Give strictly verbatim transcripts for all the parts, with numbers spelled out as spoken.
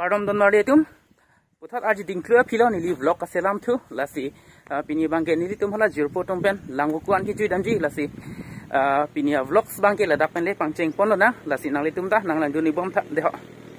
Kardom don marli atum. Puthot arje dingklu aphi lo neli vlog kaselam thu lasi, ah, pini abangke nelitum hala jirpo atum pen Langvoku an kejui damji lasi, ah, pini avlogs abangke ladak pen le pangcheng ponlonang lasi nanglitum ta nanglang dun-ik bom tha dei ho.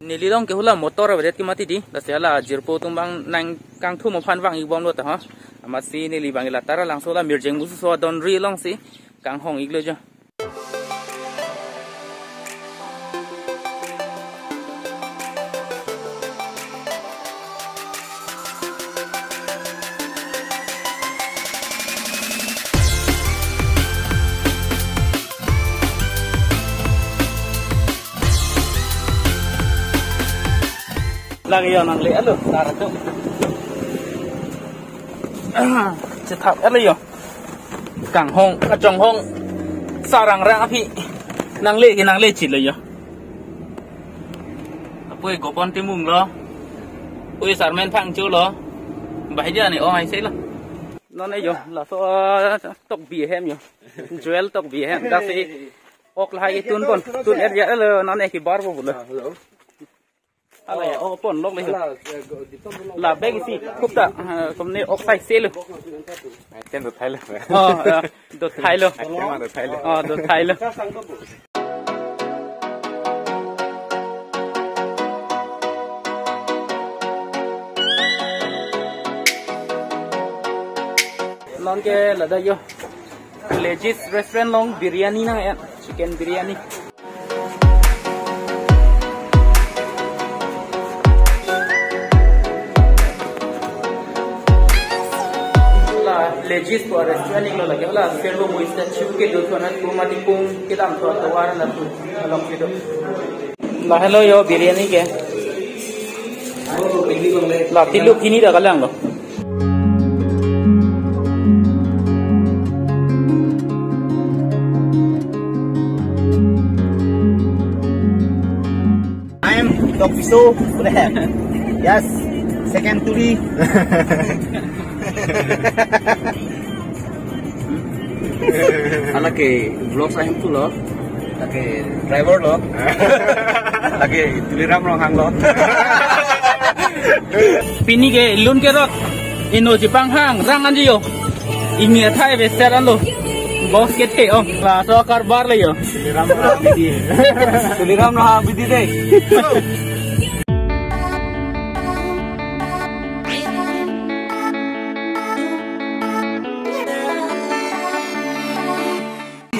Neli along ke hala motor avedet ke mati dei lasi hala jirpo atum abang nangkangthum aphan vang-ik bomlo ta ho. Amatsi neli abang la Taralangso la Mirjeng Mususo adonri alongsi kanghong-iklo jo. Lake yo nangle-etlo, tar atum. Chethap-etlo yo. Kanghong, kachonghong. Sarang rang aphi. Nangle ke nangle chit lo yo. Apoi Gopon Timung lo. Apoi Sarmen Phangcho lo. Bahai dia ni, oh, hai se lo. Non e yo, laso, ah, Tokbi ahem yo. Joel Tokbi ahem. Dak si ok lahai tun pon. Tun-et ya lo, non e kebar po pulo. Hello. Ala ya, oh, ponlok le. Ala, eh, go, di ton ponlok. La bag isi, khup ta, eh, komne ok sai se lo. Ai, ten do thai lo. Oh, eh, do thai lo. Ai, ten ma do thai lo. Oh, do thai lo. Non ke ladak yo. Legis restaurant along biryani nang-et, chicken biryani. La Legis pu restaurant-iklo lake, la Servo Moista chu kedo thu anat pu mati pung kedam thu atovar anat pu along kedo. La hello yo biryani ke. La tilu kini da kalang lo. I am Tokiso Surehan. Yes, second turi. Ala ke vlogs ahem tu lo. Lake driver lo. Lake Tuliram Ronghang lo. Pini ke lun kerot. Ino chepang hang rang anji yo. Ini athai beser anlo. Boss kethe ong. Laso karbar le yo. Tuliram Ronghang bidi. Tuliram Ronghang bidi dei.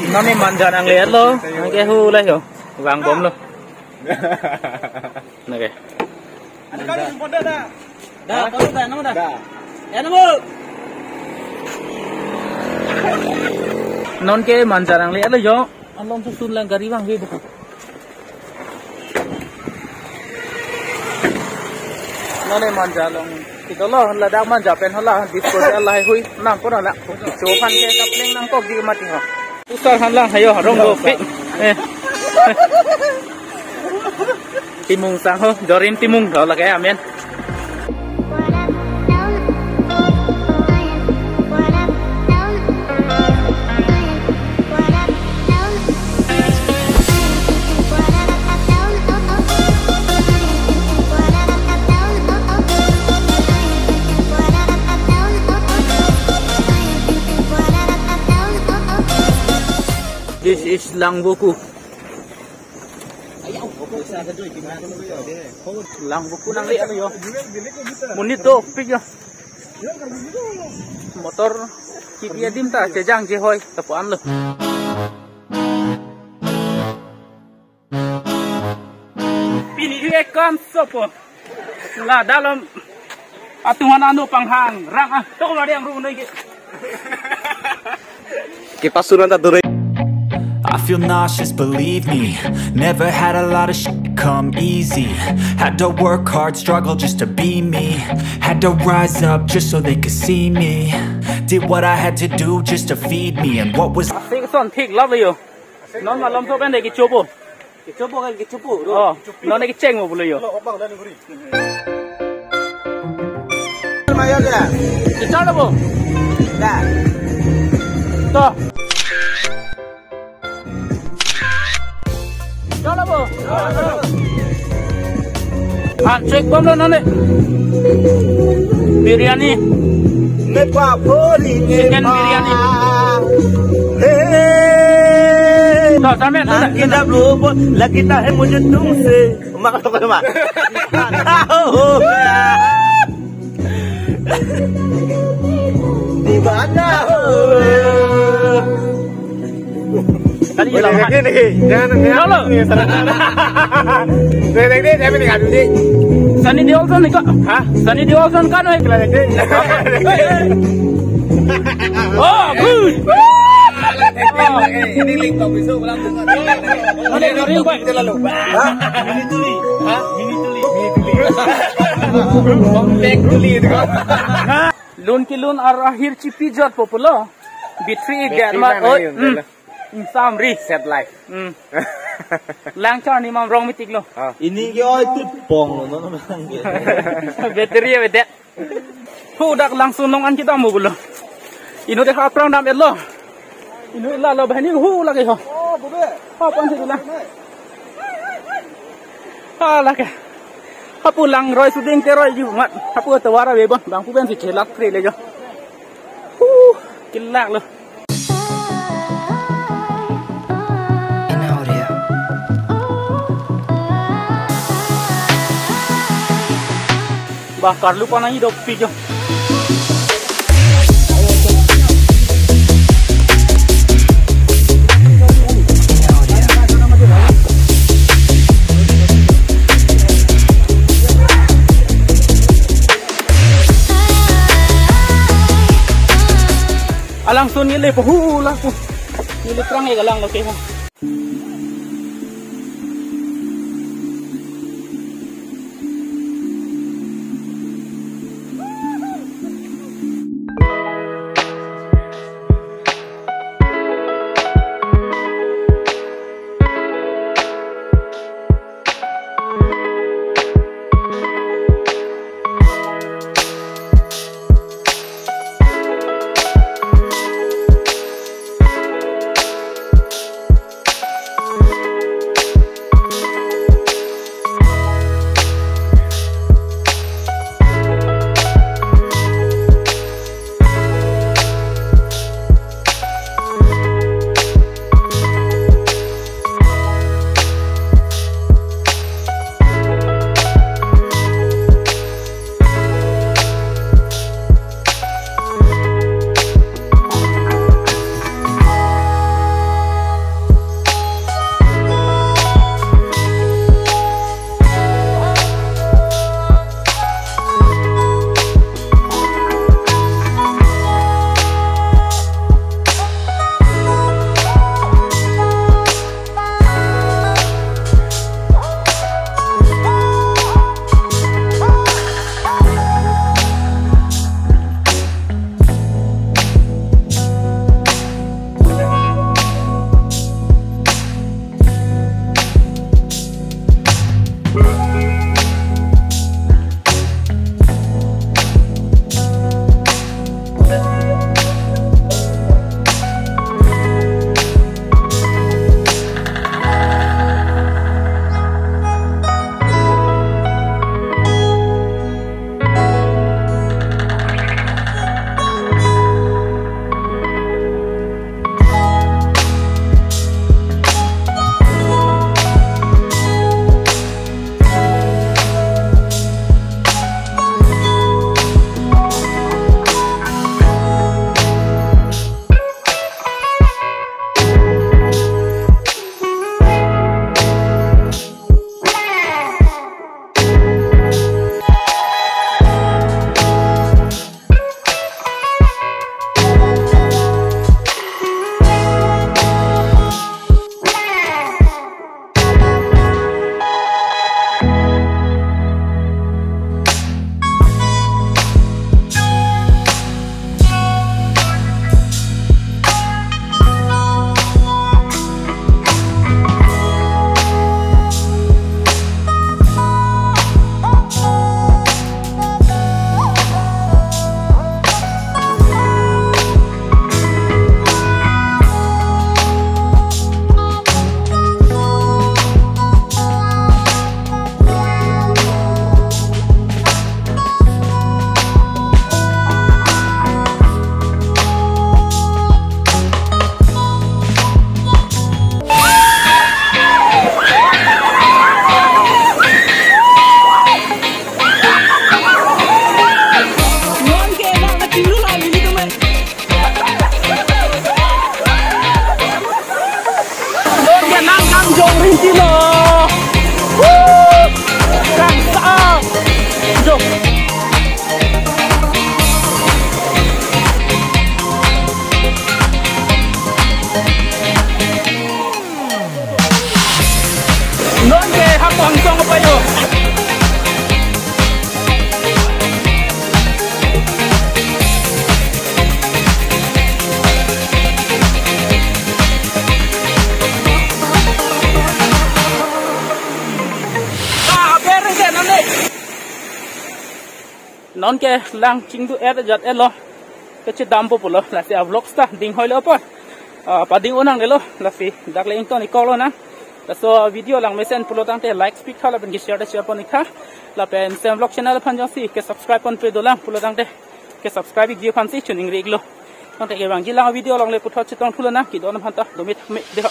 Non e manja nangle-etlo, nang ke hu lai ho, vang bomlo. Nang ke. Da, da, da, nang da. Da. Ya, nang. Non ke manja nangle-etlo jo. Along susun lang gari vangve. Non e manja along. Kita lo ladak manja pen hala disposal lahai hui. Nang pura la. Cho aphan ke kapleng nangkok di mati ho. Usar han lang hayo rong do pi. Eh. Timung sang ho, Dorin Timung do lake amen. This is Langvoku. Langvoku nangle-etlo yo. Monit dopik yo. Motor kiki adim ta chejangje hoi ta pu anlo. Pini e kam sopo. La dalom atum anan anu panghang rang ah. Tok lo yang rung noi ke. Ke pasuran ta dore. I feel nauseous, believe me. Never had a lot of shit come easy. Had to work hard, struggle just to be me. Had to rise up just so they could see me. Did what I had to do just to feed me. And what was Asik son thik love you. Non malom so pen de kechopo. Kechopo kan kechopo. Oh, non e kecheng mo pulo yo. Lo, obang dan guri. Maya ya. Kechar lo bo. Da. To. Kechar lo bo. Ah, cek bomlo nane. Biryani. Chicken biryani. Toh, sampai, sampai. Kita belum, lagi tahe mujud tung se. Mak, apa, mak? Di mana? Kali ini. Jangan, jangan. Halo. Dek, dek, dek, jangan, dek. Sunny Deol kan, kok? Hah? Sunny Deol kan, kan, eh? Kali, dek, dek. Oh, good. Ini link kok bisa ulang. Mana yang ring, Pak? Kita lalu. Hah? Mini tuli. Hah? Mini tuli. Mini tuli. Compact tuli itu, kok. Lun kelun ar ahir chipijot populo. Battery igat mat, oi. Hmm. Ingsam ri. Set life. Hmm. Lang char ni mam rong mitik lo. Ah. Ini ke oi tut pong lo, no, no, no. Battery ya bedet. Hu dak langsung nong an kita mo gulo. Ino de ha prang dam etlo. Ino ila lo bahini hu lagi ho. Oh, bobe. Ha, pon si bilang. Ha, lake. Hapu lang roi suding te roi ju mat. Hapu te wara we bon. Bang pu ben si chelak kre le jo. Huh, kelak lo. In audio. Bah, karlu panai dopik jo. Alangsun neli pahu laku. Neli terang ya galang lo ke. Anke lang chingdu er jat elo. Kachedampo pulo. Lasi a vlogs ta ding hoilo apot, ah, pading-o nangnelo. Lasi dak le ington-ik-lo nang. Laso video lang mesen pulo tangte like pik tha lapen ke share ta share pon-ik tha. Lapen Sem Vlog channel aphan jongsi ke subscribe ponpe dolang pulo tangte ke subscribe-ikji aphansi choningri-iklo. Tangte kevangji lang video along le puthot chetong thulo nang, kedo-an aphan ta dome thame dei ho.